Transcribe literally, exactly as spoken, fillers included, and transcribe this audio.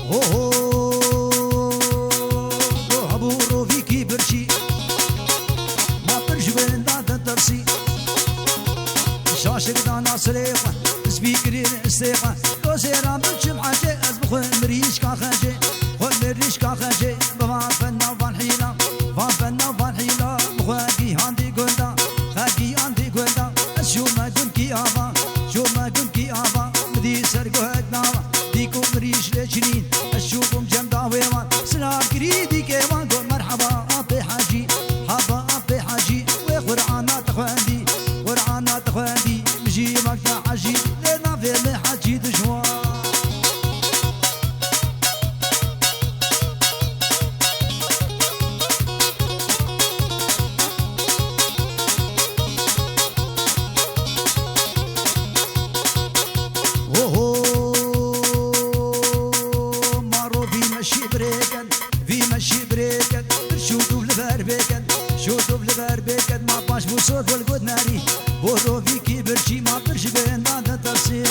Ho ho, do hebû rovîkî birçî, ma pir ji winda ditirsî. Şaşik dana silê xwe, spî kirîn istê xwe. Do zêran biçim hecê, ez bi xwe mirîşka xecê, xwe mirîşka xecê. Bi van fenna van hîla, van fenna van hîla. Bi xwe gihandî gunda, xwe gihandî gunda. Ez şûme gundkî ava, şûme gundkî ava. Min dî ser guhek nava, dî ku mirîş lê çinîn. Ez şûbûm cem dawê wan, silav kirî dîkê wan. Got merheba apê hecî, haba apê hecî. Wê Qur'ana te xwendî, Qur'ana te xwendî. Min jî wek te hecî, lê navê min hecî dijwar. Oho, ma ro vî meşî birêken, vî meşî birêken. Bir şûdûv li ber bêken, şûdûv li ber bêken. Ma paş bû sor gul got nerî, bo rovîkî birçî. Ma pir ji bêndan de tersî.